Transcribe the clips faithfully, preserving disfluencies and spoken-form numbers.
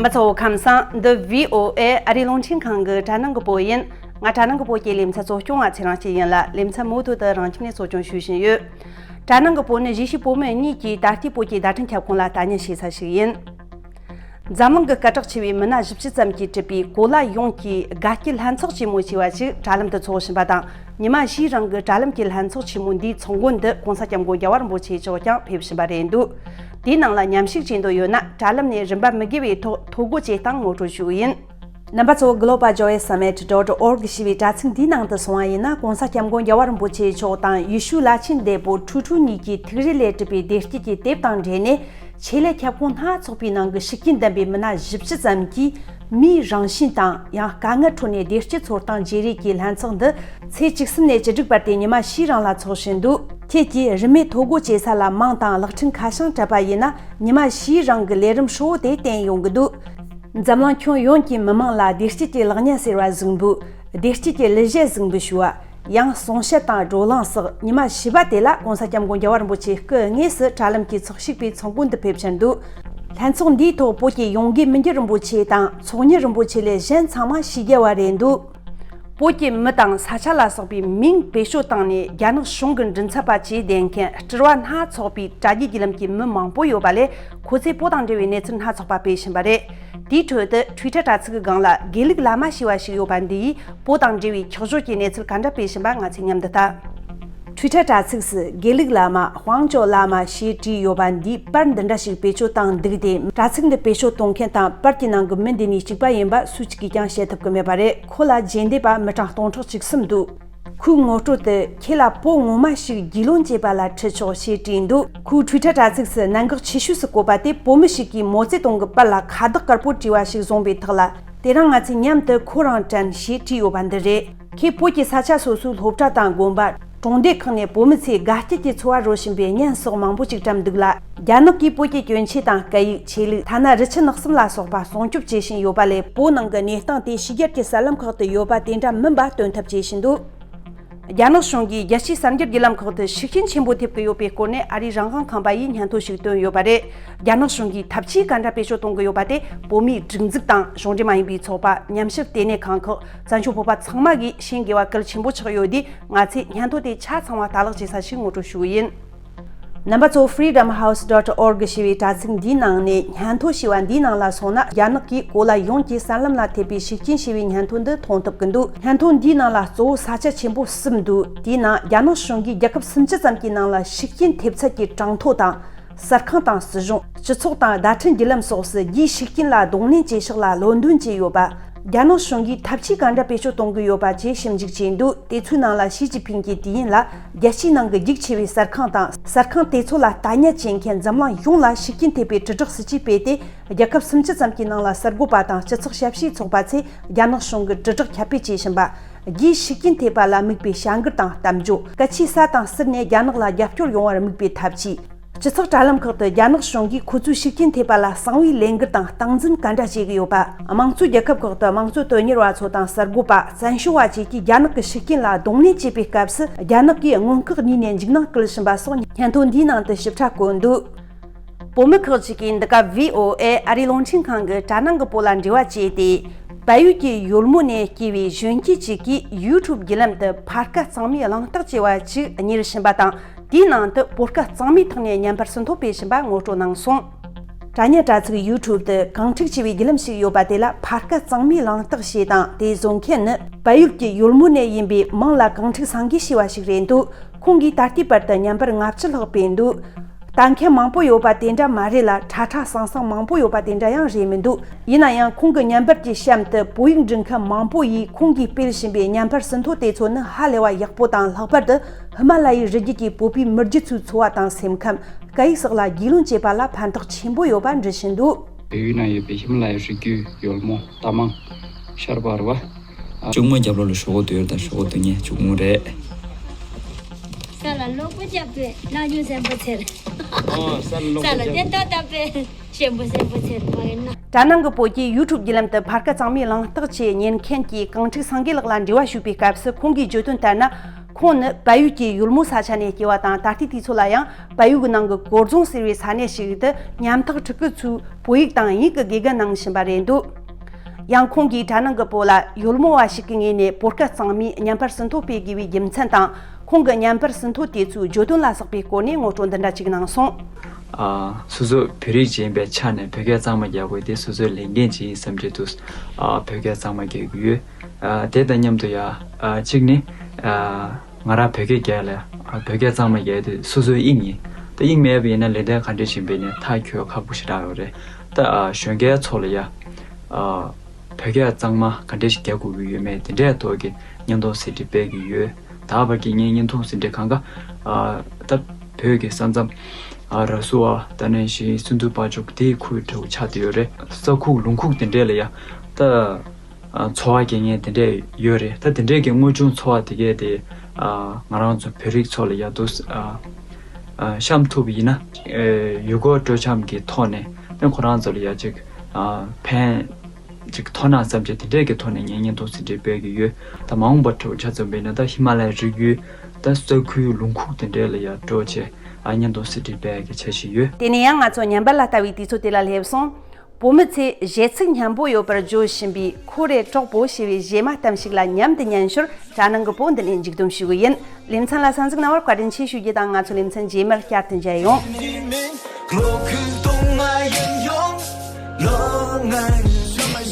རྣམ་པ་ཚོ་ཁམས་བཟང་། འདི་བྷི་ཨོ་ཨེ་ཨ་རིའི་རླུང་འཕྲིན་ཁང་གི་དྲ་ནང་གི་བོད་ཡིན། ང་དྲ་ནང་གི་བོད་ཀྱི་ལེ་ཚན་གཙོ་སྐྱོང་བ་ཚེ་རིང་སྐྱིད་ཡིན་ལ། ལེ་ཚན་མུ་མཐུད་དུ་རང་ཁྱིམ་ནས་གཙོ་སྐྱོང་ཞུས་བཞིན་ཡོད། དྲ་ནང་གི་བོད་ནི་གཞིས་བྱེས་བོད་མི་གཉིས་ཀྱིས་ད་ལྟའི་བོད་ཀྱི་བརྡ་འཕྲིན་ཁྱབ་ཁོངས་ལ་ལྟ་ཉན་བྱེད་ས་ཞིག་ཡིན། འཛམ་གླིང་གི་སྐད་གྲགས་ཆེ་བའི་མི་སྣ་བཞི་བཅུ་ཙམ་གྱིས་གྲུབ་པའི་གོ་ལ་ཡོངས་ཀྱི་དགའ་སྐྱིད་ལྷན་ཚོགས་ཆེན་མོ་ཞེས་པ་ཞིག་དྲ་ལམ་དུ་འཚོགས་བཞིན་པ་དང་། ཉི་མ་བཞིའི་རིང་གི་དྲ་ལམ་གྱི་ལྷན་ཚོགས་ཆེན་མོ་འདིའི་ཚོགས་མགོན་དུ་༸གོང་ས་༸སྐྱབས་མགོན་རྒྱལ་བ་རིན་པོ་ཆེ་མཆོག་ཀྱང་ཕེབས་བཞིན་པ་རེད་འདུག་དེའི་ནང་ལ་མཉམ་ཞུགས་བྱེད་འདོད་ཡོད་ན། དྲ་ལམ་ནས་རིན་པ་མི་དགོས་པའི་ཐོག་ཐོ་འགོད་བྱེད་སྟངས་ངོ་སྤྲོད་ཞུ་གི་ཡིན། རྣམ་པ་ཚོ་Global Joy Summit dot org ཞེས་པའི་དྲ་ཚིགས་འདིའི་ནང་དུ་སོང་བ་ཡིན་ན། ༸གོང་ས་༸སྐྱབས་མགོན་རྒྱལ་བ་རིན་པོ་ཆེ་མཆོག་དང་ཡེ་ཤུའི་བླ་ཆེན་འདས་པོ་ཁྲུ་ཁྲུ་གཉིས་ཀྱི་ཐུགས་རེ་ལས་གྲུབ་པའི་བདེ་སྐྱིད་ཀྱི་དེབ་དང་འབྲེལ་ནས། ཆེད་ལས་ཁྱབ་ཁོངས་སྣ་ཚོགས་པའི་ནང་གི་ཤུགས་རྐྱེན་ལྡན་པའི་མི་སྣ་བཞི་བཅུ་ཙམ་གྱིས་མིའི་རང་བཞིན་དང་ཡང་དཀའ་ངལ་ཁྲོད་ནས་བདེ་སྐྱིད་འཚོལ་སྟངས་བརྗེ་རེས་ཀྱི་ལྷན་ཚོགས་འདི་ཚེས་བཅུ་གསུམ་ནས་བཅུ་དྲུག་བར་ཏེ་ཉི་མ་བཞིའི་རིང་ལ་འཚོགས་བཞིན་འདུག་ཁྱེད་ཀྱིས་རིན་མེད་ཐོ་འགོད་བྱེད་ས་ལ་མིང་དང་གློག་འཕྲིན་ཁ་བྱང་སྤྲད་པ་ཡིན་ན། ཉི་མ་བཞིའི་རིང་གི་ལས་རིམ་ཧྲིལ་བོ་དེ་བསྟན་ཡོང་གི་འདུག་འཛམ་གླིང་ཁྱོན་ཡོངས་ཀྱི་མི་མང་ལ་བདེ་སྐྱིད་ཀྱི་གློག་བརྙན་ཟེར་བ་གཟིགས་འབུལ། བདེ་སྐྱིད་ཀྱི་གླུ་གཞས་གཟིགས་འབུལ་ཞུ་བ། ཡང་གསུང་བཤད་དང་བགྲོ་གླེང་སོགས་ཉི་མ་བཞི་པ་དེ་ལ་༸གོང་ས་༸སྐྱབས་མགོན་རྒྱལ་བ་རིན་པོ་ཆེ་སྐུ་དངོས་སུ་དྲ་ལམ་གྱི་ཚོགས་ཞུགས་པའི་ཚོགས་མགོན་དུ་ཕེབས་ཕྱིན་འདུག་ལྷན་ཚོགས་འདིའི་ཐོག་བོད་ཀྱི་ཡོངས་དགེ་མི་འགྱུར་རིན་པོ་ཆེ་དང་ཚོགས་གཉེར་རིན་པོ་ཆེ་ལས་གཞན་ཚང་མ་ཕྱི་རྒྱལ་བ་རེད་འདུག་བོད་ཀྱི་མི་དང་ས་ཆ་ལ་སོགས་པའི་མིང་བེད་སྤྱོད་བཏང་ནས་རྒྱ་ནག་གཞུང་གི་མགྲིན་ཚབ་པ་བྱས་བསྡད་མཁན་སྤྲུལ་བ་སྣ་ཚོགས་པའི་དྲ་རྒྱའི་བརྒྱུད་ལམ་གྱི་མི་མང་པོ་ཡོད་པ་ལས། ཁོ་ཚོས་བོད་དང་འབྲེལ་བའི་གནས་ཚུལ་སྣ་ཚོགས་པ་སྤེལ་བཞིན་པ་རེད། དེའི་ཁྲོད་དུ་Twitter་དྲ་ཚིགས་སྒང་ལ་དགེ་ལུགས་བླ་མ་ཞེས་པ་ཞིག་ཡོད་པ་འདི་ཡིས་བོད་དང་འབྲེལ་བའི་འཁྱོག་བརྗོད་ཀྱི་གནས་ཚུལ་ག་འདྲ་སྤེལ་བཞིན་པ་ང་ཚོས་མཉམ་དུ་ལྟ། Twitter་དྲ་ཚིགས་སུ་དགེ་ལུགས་བླ་མ་དབང་ཅོ་བླ་མ་ཞེས་བྲིས་ཡོད་པ་འདིས་པར་འདི་འདྲ་ཞིག་བེད་སྤྱོད་བཏང་འདུག་སྟེ། དྲ་ཚིགས་འདི་བེད་སྤྱོད་གཏོང་མཁན་དང་པར་གྱི་ནང་གི་མི་འདི་གཉིས་གཅིག་པ་ཡིན་པ་སུ་གཅིག་གིས་ཀྱང་བཤད་ཐུབ་ཀྱི་མེད་པ་རེད། ཁོ་ལ་རྗེས་འདེད་པ་མི་གྲངས་སྟོང་ཕྲག་གཅིག་གསུམ་འདུག་ཁོའི་ངོ་སྤྲོད་དུ། ཁྱེད་ལ་བོད་ངོ་མ་ཞིག་རྒྱུས་ལོན་བྱེད་པ་ལ་ཁྲིད་ཆོག་ཞེས་བྲིས་འདུག་ཁོའི་Twitter་དྲ་ཚིགས་སུ་གནད་འགག་ཆེ་ཤོས་སུ་བཀོད་པ་དེ། བོད་མི་ཞིག་གིས་མའོ་ཙེ་ཏུང་གི་པར་ལ་ཁ་བཏགས་དཀར་པོ་བྲིས་པ་ཞིག་བཟུང་བའི་ཐོག་ལ། དེ་རིང་ང་ཚོས་མཉམ་དུ་ཁོ་རང་དྲན་ཞེས་བྲིས་ཡོད་པ་འདི་རེད། ཁོས་བོད་ཀྱི་ས་ཆ་སོ་སོའི་སློབ་གྲྭ་དང་དགོན་པ། གྲོང་སྡེ་ཁག་ནས་བོད་མི་ཚོས་དགའ་སྐྱིད་ཀྱི་འཚོ་བ་རོལ་བཞིན་པའི་བརྙན་སོགས་མང་པོ་ཞིག་བཀྲམ་འདུག་ལ། རྒྱ་ནག་གིས་བོད་ཀྱི་གྱོན་ཆས་དང་སྐད་ཡིག་ཆོས་ལུགས། ཐ་ན་རི་ཆུ་ནགས་གསུམ་ལ་སོགས་པ་སྲུང་སྐྱོབ་བྱེད་བཞིན་ཡོད་པ་ལས། བོད་ནང་གི་གནས་སྟངས་དེ་ཕྱི་རྒྱལ་གྱི་གསར་ལམ་ཁག་ཏུ་ཡོད་པ་དེ་འདྲ་མིན་པ་སྟོན་ཐབས་བྱེད་བཞིན་འདུག་རྒྱ་ནག་གཞུང་གིས་རྒྱལ་སྤྱིའི་གསར་འགྱུར་བརྒྱུད་ལམ་ཁག་ཏུ་ཤུགས་རྐྱེན་ཆེན་པོ་ཐེབས་ཀྱི་ཡོད་པའི་སྐོར་ནས་ཨ་རིའི་རང་དབང་ཁང་པ་ཡིས་སྙན་ཐོ་ཞིག་བཏོན་ཡོད་པ་རེད། རྒྱ་ནག་གཞུང་གིས་ཐབས་ཇུས་ག་འདྲ་བེད་སྤྱོད་གཏོང་གི་ཡོད་པ་དེ་བོད་མིའི་སྒྲིག་འཛུགས་དང་གཞུང་འབྲེལ་མ་ཡིན་པའི་ཚོགས་པ། ཉམས་ཞིབ་ལྟེ་གནས་ཁང་ཁག་བཙན་བྱོལ་བོད་པ་ཚང་མ་གིས་ཤེས་དགོས་པ་གལ་ཆེན་པོ་ཆགས་ཡོད་དུས། ང་ཚོས་སྙན་ཐོ་དེ་ཆ་ཚང་བ་ལྟ་ཀློག་བྱེད་ས་ཞིག་ངོ་སྤྲོད་ཞུ་གི་ཡིན། རྣམ་པ་ཚོ་freedom house dot org ཞེས་པའི་དྲ་ཚིགས་འདིའི་ནང་ནས་སྙན་ཐོ་ཞེས་པ་འདིའི་ནང་ལ་སོང་ན། རྒྱ་ནག་གིས་གོ་ལ་ཡོངས་ཀྱི་གསར་ལམ་ལ་ཐེབས་པའི་ཤུགས་རྐྱེན་ཞེས་པའི་སྙན་ཐོ་འདི་མཐོང་ཐུབ་ཀྱི་འདུག་སྙན་ཐོ་འདིའི་ནང་ལ་གཙོ་བོ་ས་ཆ་ཆེན་པོ་གསུམ་འདུག་དེའི་ནང་རྒྱ་ནག་གཞུང་གིས་རྒྱལ་ཁབ་སུམ་ཅུ་ཙམ་གྱི་ནང་ལ་ཤུགས་རྐྱེན་ཐེབས་ཚད་ཀྱི་གྲངས་ཐོ་དང་། གསར་ཁང་དང་སྲིད་གཞུང་། སྤྱི་ཚོགས་དང་བརྡ་འཕྲིན་བརྒྱུད་ལམ་སོགས་སུ་རྒྱའི་ཤུགས་རྐྱེན་ལ་གདོང་ལེན་བྱེད་ཕྱོགས་ལ་ལོ་འདོན་བྱས་ཡོད་པ། རྒྱ་ནག་གཞུང་གིས་ཐབས་ཇུས་ག་འདྲ་བེད་སྤྱོད་གཏོང་གི་ཡོད་པ་བཅས་ཞིབ་འཇུག་བྱས་འདུག་དེ་ཚོའི་ནང་ལ་ཞི་ཅིན་ཕིང་གིས་དུས་ཡུན་ལ་རྒྱལ་སྤྱིའི་ནང་གི་རྒྱུགས་ཆེ་བའི་གསར་ཁང་དང་། གསར་ཁང་དེ་ཚོ་ལ་ལྟ་ཉན་བྱེད་མཁན་འཛམ་གླིང་ཡོངས་ལ་ཤུགས་རྐྱེན་ཐེབས་པའི་དྲིལ་བསྒྲགས་སྲིད་ཇུས་སྤེལ་ཏེ། རྒྱལ་ཁབ་སུམ་ཅུ་ཙམ་གྱི་ནང་ལ་གསར་འགོད་པ་དང་སྤྱི་ཚོགས་ཞབས་ཞུའི་ཚོགས་པ་ཚོས་རྒྱ་ནག་གཞུང་གི་དྲིལ་བསྒྲགས་ཁྱབ་སྤེལ་བྱེད་བཞིན་པ། རྒྱའི་ཤུགས་རྐྱེན་ཐེབས་པ་ལ་དམིགས་པའི་བྱ་འགུལ་དང་གཏམ་བརྗོད། སྐད་ཆའི་ས་དང་ཟུར་ནས་རྒྱ་ནག་ལ་རྒྱབ་སྐྱོར་ཡོང་བར་དམིགས་པའི་ཐབས་ཇུས། སྤྱི་ཚོགས་དྲ་ལམ་ཁག་ཏུ་རྒྱ་ནག་གཞུང་གིས་ཁོ་ཚོའི་ཤུགས་རྐྱེན་ཐེབས་པ་ལ་གསང་བའི་ལས་འགུལ་དང་སྟངས་འཛིན་ག་འདྲ་བྱེད་ཀྱི་ཡོད་པ། དམངས་གཙོའི་རྒྱལ་ཁབ་ཁག་ཏུ་དམངས་གཙོ་དོན་གཉེར་བ་ཚོ་དང་གསར་འགོད་པ། བཙན་བྱོལ་བ་བཅས་ཀྱིས་རྒྱ་ནག་གི་ཤུགས་རྐྱེན་ལ་གདོང་ལེན་བྱེད་པའི་སྐབས་སུ། རྒྱ་ནག་གིས་མངོན་སྐག་བརྙེས་ནས་འཇིགས་སྣང་སྐུལ་བཞིན་པ་སོགས་སྙན་ཐོ་འདིའི་ནང་དུ་ཞིབ་ཕྲ་བཀོད་འདུག་བོད་མི་ཁག་ཅིག་གིས་འདི་ག་བྷི་ཨོ་ཨེ་ཨ་རིའི་རླུང་འཕྲིན་ཁང་གི་དྲ་ནང་གི་བོད་ལ་འབྲེལ་བ་བྱས་ཏེ། བལ་ཡུལ་གྱི་ཡུལ་མོ་ནས་སྐྱེས་པའི་གཞོན་སྐྱེས་ཅིག་གིས་ཡུ་ཊུབ་བརྒྱུད་ལམ་དུ་ཕར་སྐད་གཙང་མའི་གླེང་སྟེགས་ཅེས་པ་ཅིག་གཉེར་བཞིན་པ་དང་། དེའི་ནང་དུ་བོད་སྐད་གཙང་མའི་ཐོག་ནས་བརྙན་པར་ཟིན་ཐོ་སྤེལ་བཞིན་པ་ངོ་སྤྲོད་གནང་སོང་། དྲ་བརྙན་དྲ་ཚིགས་ཡུ་ཊུབ་དུ་གང་འཁྲིག་ཆེ་བའི་བརྒྱུད་ལམ་ཞིག་ཡོད་པ་དེ་ལ་ཕར་སྐད་གཙང་མའི་གླེང་སྟེགས་ཞེས་དང་། དེ་བཟོ་མཁན་ནི་བལ་ཡུལ་གྱི་ཡུལ་མོ་ནས་ཡིན་པའི་མིང་ལ་གང་འཁྲིག་སེང་གེ་ཞེས་པ་ཞིག་རེད་འདུག་ཁོང་གིས་ད་ལྟའི་བར་དུ་བརྙན་པར་ལྔ་བཅུ་ལྷག་སྤེལ་འདུག་ལྟ་མཁན་མང་པོ་ཡོད་པ་དེ་འདྲ་མ་རེད་ལ། ཁྲ་ཁྲ་སང་སང་མང་པོ་ཡོད་པ་དེ་འདྲ་ཡང་རེད་མི་འདུག་ཡིན་ན་ཡང་ཁོང་གི་བརྙན་པར་གྱི་གཤམ་དུ་བོད་ཡིག་འབྲི་མཁན་མང་པོ་ཡིས་ཁོང་གིས་སྤེལ་བཞིན་པའི་བརྙན་པར་ཟིན་ཐོ་དེ་ཚོ་ནི་ཧ་ལས་པ་ཡག་པོ་དང་། ལྷག་པར་དུ་ཧི་མ་ལ་ཡའི་རི་རྒྱུད་ཀྱི་བོད་པའི་མི་རྒྱུད་ཚོའི་འཚོ་བ་དང་སེམས་ཁམས། སྐད་ཡིག་སོགས་ལ་རྒྱུས་ལོན་བྱེད་པ་ལ་ཕན་ཐོགས་ཆེན་པོ་ཡོད་པ་འགྲེལ་བཞིན་འདུག་བལ་ཡུལ་ན་ཡོད་པའི་ཧི་མ་ལ་ཡའི་རི་རྒྱུད་ཡོལ་མོ་རྟ་མང་ཤར་བར་བ། གཅུང་མོ་རྒྱབ་ལོགས་ལ་ཞོགས་པ་སྡོད་དང་ཞོགས་པ་སྡོད་ཉེ་གཅུང་མོ་རེད། ས་ལ་གློག་པོ་རྒྱབ་པའི་གནག་ཉུང་སེམས་པོ་ཚེར། ཨོ་ས་ལ་གློག་ས་པོ་ལ་རྒྱབ་སྟན་ཐོག་བཏབ་པའི་ཞེན་པོ་སེམས་པོ་ཚེར་མ་ཡིན་ན། དྲ་ནང་གི་བོད་ཀྱི་ཡུ་ཊུབ་བརྒྱུད་ལམ་དུ་ཕར་སྐད་གཙང་མའི་གླེང་སྟེགས་ཆེད་གཉེར་མཁན་གྱི་གང་འཁྲིག་སེང་གེ་ལགས་ལ་འབྲེལ་བ་ཞུས་པའི་སྐབས་སུ་ཁོང་གིས་བརྗོད་དོན་ལྟར་ན། ཁོང་ནི་བལ་ཡུལ་གྱི་ཡུལ་མོ་ས་ཆ་ནས་སྐྱེས་པ་དང་། ད་ལྟའི་དུས་ཚོད་ལ་ཡང་བལ་ཡུལ་གྱི་ནང་གི་གོར་རྫོང་ཟེར་བའི་ས་གནས་ཤིག་ཏུ་ཉམ་ཐག་ཕྲུ་གུ་ཚོའི་བོད་ཡིག་དང་དབྱིན་ཡིག་གི་དགེ་རྒན་གནང་བཞིན་པ་རེད་འདུག་ཡང་ཁོང་གིས་དྲ་ནང་གི་བོད་ལ་ཡུལ་མོ་བ་ཞིག་གི་ངོས་ནས་བོད་སྐད་གཙང་མའི་བརྙན་པར་ཟིན་ཐོ་སྤེལ་དགོས་པའི་རྒྱུ་མཚན་དང་། ཁོང་གི་བརྙན་པར་ཟིན་ཐོ་དེ་ཚོའི་བརྗོད་དོན་ལ་སོགས་པའི་སྐོར་ནས་ངོ་སྤྲོད་འདི་འདྲ་ཅིག་གནང་སོང་། ཨ། སོ་སོ་བོད་རིགས་ཅིག་ཡིན་པའི་ཆ་ནས་བོད་སྐད་གཙང་མ་རྒྱག་དགོས་དེ་སོ་སོའི་ལས་འགན་ཅིག་ཡིན་བསམ་གྱི་འདུག་ཨ། བོད་སྐད་གཙང་མ་རྒྱག་གི་ཡོད། ཨ། དེ་དང་མཉམ་དུ་ཡ། ཨ། གཅིག་ནི། ཨ། ང་རང་བོད་སྐད་རྒྱག་ལ། ཨ། བོད་སྐད་གཙང་མ་རྒྱག་དུས་སོ་སོའི་དབྱིངས་ཡིན། ད་དབྱིངས་མེད་པ་ཡིན་ན་ལས་དོན་ག་འདྲ་ཞིག་འབད་ནས་ཐག་གཅོད་ཁག་པོ་ཞེ་དྲག་ཡོད་རེད། ད། ཨ། གཞོན་སྐྱེས་ཚོ་ལ་ཡ། ཨ། བོད་སྐད་གཙང་མ་ག་འདྲ་ཞིག་རྒྱག་དགོས་ཀྱི་ཡོད་མེད་དེ་འདྲའི་ཐོག་གི་བརྙན་ཐུང་ཟིན་བྲིས་སྤེལ་གྱི་ཡོད། ད་བར་གྱི་ངའི་བརྙན་ཐུང་ཟིན་བྲིས་གང་ག་ཨ། ད་བོད་ཀྱི་ས་མཚམས། ཨ། ར་སུ་བ་ད་ནས་བཞིན་སུན་དུ་པ་ཅོག་དེའི་ཁུལ་འདྲ་བོ་ཆགས་བསྡད་ཡོད་རེད། ས་ཁུག་ལུང་ཁུག་དེ་འདྲས་ལ་ཡ། ད། ཨ། འཚོ་བ་སྐྱེལ་མཁན་དེ་འདྲས་ཡོད་རེད། ད་དེ་འདྲས་ཀྱི་དངོས་བྱུང་འཚོ་བ་དེ་གས་དེ། ཨ། ང་རང་ཚོ་བོད་རིགས་ཚོ་ལ་ཡ་དུ། ཨ། ཨ། གཤམ་ཐུབ་ཡིན་ན། ཨེ། ཡུལ་སྐོར་སྤྲོ་འཆམ་གྱི་ཐོག་ནས་ད་ཁོ་རང་ཚོ་ལ་ཡ་ཅིག་ཨ། ཕན་ཅིག་ཐོགས་ན་བསམ་བྱས་དེ་འདྲས་ཀྱི་ཐོག་ནས་ངས་བརྙན་ཐུང་ཟིན་བྲིས་སྤེལ་གྱི་ཡོད། ད་མ་འོངས་པར་འདྲ་བོ་ཆ་ཚང་བས་ན་ད་ཧི་མ་ལ་ཡའི་རི་རྒྱུད་ད་ས་ཁུལ་ལུང་ཁུག་དེ་འདྲས་ལ་ཡ་འགྲོ་བྱས། ཨ། བརྙན་ཐུང་ཟིན་བྲིས་སྤེལ་གྱི་འཆར་གཞི་ཡོད། དེ་ནས་ཡང་ང་ཚོ་ཉམས་པ་ལ་ལྟ་བའི་དུས་ཚོད་དེ་ལ་སླེབས་སོང་། བོད་མི་ཚོས་གཞས་ཚིག་སྙན་པོ་ཡོད་པར་བརྗོད་བཞིན་པའི་ཁོ་རེ་གྲོགས་པོ་ཞེས་པའི་གཞས་མ་གཏམ་ཞིག་ལ་མཉམ་དུ་ཉན་ཞོར་དྲ་ནང་གི་བོད་འདི་ནས་མཇུག་སྡོམ་ཞུ་གི་ཡིན། ལེ་ཚན་ལ་གསན་གཟིགས་གནང་བར་བཀའ་དྲིན་ཆེ་ཞུ་རྒྱུ་དང་། ང་ཚོ་ལེ་ཚན་རྗེས་མར་བསྐྱར་དུ་མཇལ་ཡོང་། ལོ་ཁུག་སྟོང་ང་ཡིན་ཡོང་། ལོ་ང་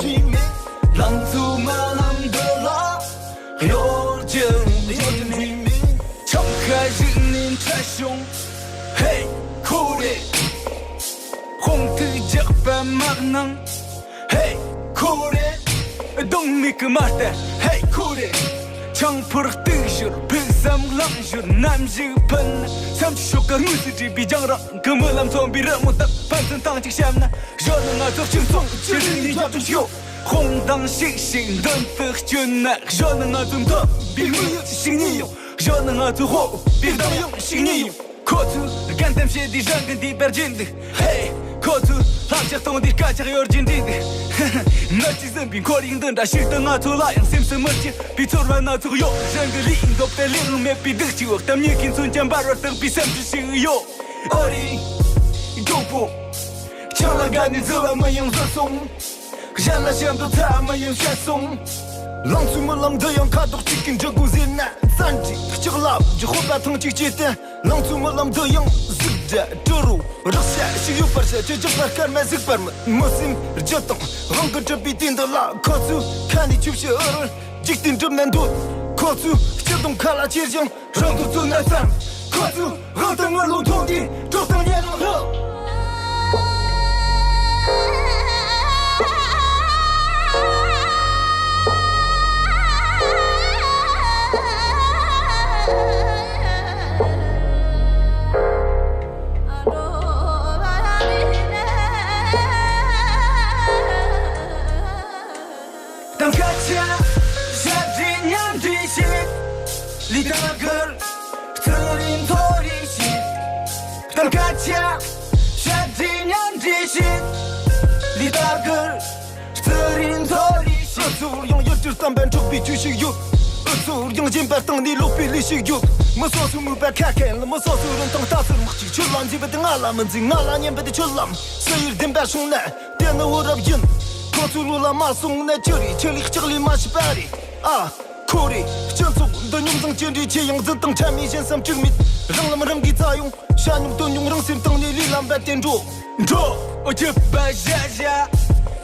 ཡིན་ཡོང་། ལང་ཚོ་རྨི་ལམ་འདི་ལ་གཡོ་སྒྱུ་འདི་མིན། ཆང་ཁ་ཞིག་ནས་འཕྲད་བྱུང་། ཧེ་ཁོ་རེ། དཔུང་ཐུག་རྒྱག་པ་མ་གནང་། ཧེ་ཁོ་རེ། སྡང་མིག་གི་མ་ལྟ། ཧེ་ཁོ་རེ། ཆང་ཕོར་གཏུག་ཞོར་ཕུགས་བསམ་བླངས་ཞོར་རྣམ་ཤེས་ཕུལ་ན། སེམས་ཀྱི་ཤོག་ཁ་དངོས་སུ་བྲིས་པའི་རྒྱང་རིང་གི་རྨི་ལམ་མཚོན་པའི་རི་མོ་དག་ཕན་ཚུན་ཐང་ཅིག་བཤམས་ན། གཞོན་ནུ་ང་ཚོ་གཅིག་མཚུངས་ཀྱི་རིག་གནས་འཇགས་སུ་ཡོད། ཁོང་དང་ཞིག་ཞིག་མདུན་དུ་བསྐྱོད་ན། གཞོན་ནུ་ང་ཚོ་འདོད་པའི་དངོས་ཡོད་ཞིག་ནས་ཡོང་། གཞོན་ནུ་ང་ཚོ་དཔོག་པའི་གདེང་ཡོད་ཞིག་ནས་ཡོང་། ཁོ་ཚོས་རྒན་གཏམ་བཤད་དུས་རང་གི་འདས་པར་བརྗེད་འདུག་ཧེ། ཁོ་ཚོས་ལྷ་ལྕགས་གཏོང་དུས་སྐད་ཆ་གཡོ་སྒྱུ་འདྲེས་འདུག་ནད་ཀྱིས་ཟིན་པའི་ཁོར་ཡུག་འདི་འདྲ་ཞིག་ཏུ་ང་ཚོ་ལ་ཡང་སེམས་སུ་མི་སྐྱིད་པའི་ཚོར་བ་སྣ་ཚོགས་ཡོད། གཞན་གྱི་ལུས་འདོད་དེ་ལས་རང་མེད་པའི་སྡུག་ཅིག་འོག་གཏམ་ཉིད་ཀྱི་མཚོན་ཆ་འབར་བར་བརྟག་པའི་སེམས་ཀྱི་ཞིག་ཡོད། ཨོ་རེད། གྲོགས་པོ། ཆང་ལ་དགའ་ནས་བཟི་བ་མི་ཡོང་བཟི་སོང་། གཞན་ལ་བཤད་འདོད་ཚ་མི་ཡོང་བཤད་སོང་། ལང་ཚོའི་རྨི་ལམ་འདི་ཡང་ཁ་དོག་གཅིག་གི་འབྲི་དགོས་ཟེར་ན། བཙན་གྱིས་ལྕགས་ལམ་གྱི་དཔོན་པོ་ཐང་གཅིག་བྱས་ཏེ། ལང་ཚོའི་རྨི་ལམ་འདི་ཡང་གཟུགས་སྒྲ་དྲི་རོ་རེག་བྱ་ཞིག་ཡོད་པར་བཤད་ཀྱི། རྒྱག་པར་སྐར་མ་གཟིགས་པར་མི། མི་སེམས་རྒྱུ་དང་དབང་གིས་གྲུབ་པའི་དུས་འདི་ལ། ཁོ་ཚོས་ཁ་ནས་ཆུ་བཞི་ཨུ་རུ་འཇིག་རྟེན་འགྲུབ་ན་འདོད། ཁོ་ཚོས་སྤྱི་དང་ཁ་ལ་ཁྱེར་ཞིང་རང་དུ་བཙོན་ན་བསམ། ཁོ་ཚོས་དབང་དུ་ངར་ལོང་ཐོག་འདི་གྲོགས་དང་ཉལ་ལོང་ལྷོད། དང་སྐད་ཆ་བཤད་རེས་མཉམ་འབྲེལ་བྱེད། ལི་ཏ་གུར་བརྩི་རིན་མཐོ་རེ་བྱེད། དང་སྐད་ཆ་བཤད་རེས་མཉམ་འབྲེལ་བྱེད། ལི་ཏ་གུར་བརྩི་རིན་མཐོ་རེ་བྱེད། ཨུ་ཚུར་ཡང་ཡུལ་གྱི་བསམ་པ་འཕྲོག་པའི་ཇུས་ཤིག་ཡོད། ཨུ་ཚུར་ཡང་སྦྱིན་པ་བཏང་ནས་ལོག་པའི་ལས་ཤིག་ཡོད། མི་སོ་སོའི་མོས་པ་ཁ་ཁ་ལ། མི་སོ་སོའི་རིན་ཐང་ལྟ་ཚུལ་མི་གཅིག་ཁྱོད་ལ་མཛེས་པ་དེ་ང་ལ་མི་མཛེས། ང་ལ་སྙན་པ་དེ་ཁྱོད་ལམ་སུ་ཡིར་ལྡན་པ་བྱུང་ན། དེ་ནི་བུ་རབ་ཡིན། ཁོ་ཚོའི་བློ་ལ་མ་སོང་ན་ཅི་རེད། ཆི་ལིག་ལྕགས་ལས་མ་ཤི་པ་རེད། ཨ། ཁོ་རེ། སྤྱི་ཚོགས་འདི་རྙོག་འཛིང་ཅི་འདྲའི་ཆེ་ཡང་། འཛིན་སྟངས་ཆ་མེད་གཞན་བསམ་གཅིག་མེད། རང་ལམ་རང་གིས་བཙལ་ཡོང་། ཤ་ཉུང་དོན་ཉུང་རང་སེམས་སྟེང་ནས་ལས་ལམ་རྦད་དེ་འགྲོ། འགྲོ། འོ་སྐྱིད་པ་བཞག་བཞག་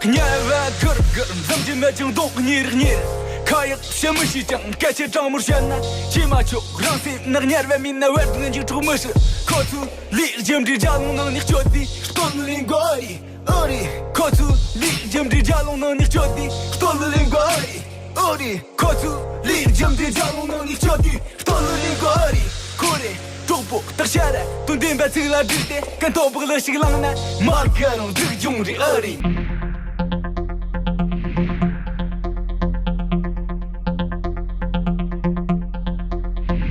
དམྱལ་བ་གུར་གུར། འཛུམ་གྱིས་མི་འགྱང་གདོང་གཉེར་གཉེར། ཁ་ཡག་བཤད་མི་ཤེས་ཀྱང་སྐད་ཆ་དྲང་མོར་བཤད་ན་ཅི་མ་ཆོག་རང་སེམས་ནག་ཉར་བ་མིན་ན་བར་དུ་འཇིགས་འཕྲོག་མི་སྲིད། ཁོ་ཚོས་ལས་རྒྱུ་འབྲས་རྒྱ་ལུང་ནང་ནས་སྐྱོད་དུས་སྟོད་ལུ་ལེན་དགོས་ཨ་རེད། ཨོ་རེད། ཁོ་ཚོས་ལས་རྒྱུ་འབྲས་རྒྱ་ལུང་ནང་ནས་སྐྱོད་དུས་སྟོད་ལུ་ལེན་དགོས་ཨ་རེད། ཨོ་རེད། ཁོ་ཚོས་ལས་རྒྱུ་འབྲས་རྒྱ་ལུང་ནང་ནས་སྐྱོད་དུས་སྟོད་ལུ་ལེན་དགོས་ཨ་རེད། ཁོ་རེ། གྲོགས་པོ་སྟག་ཤ་ར་དོན་ལྡན་པ་ཚིག་ལ་བསྒྲིགས་ཏེ་ཀན་ཐོག་བག་ལ་ཞིག་བླངས་ན་མ་དགའ་རུང་འགྲིག་ཡོང་རེད་ཨ་རེད།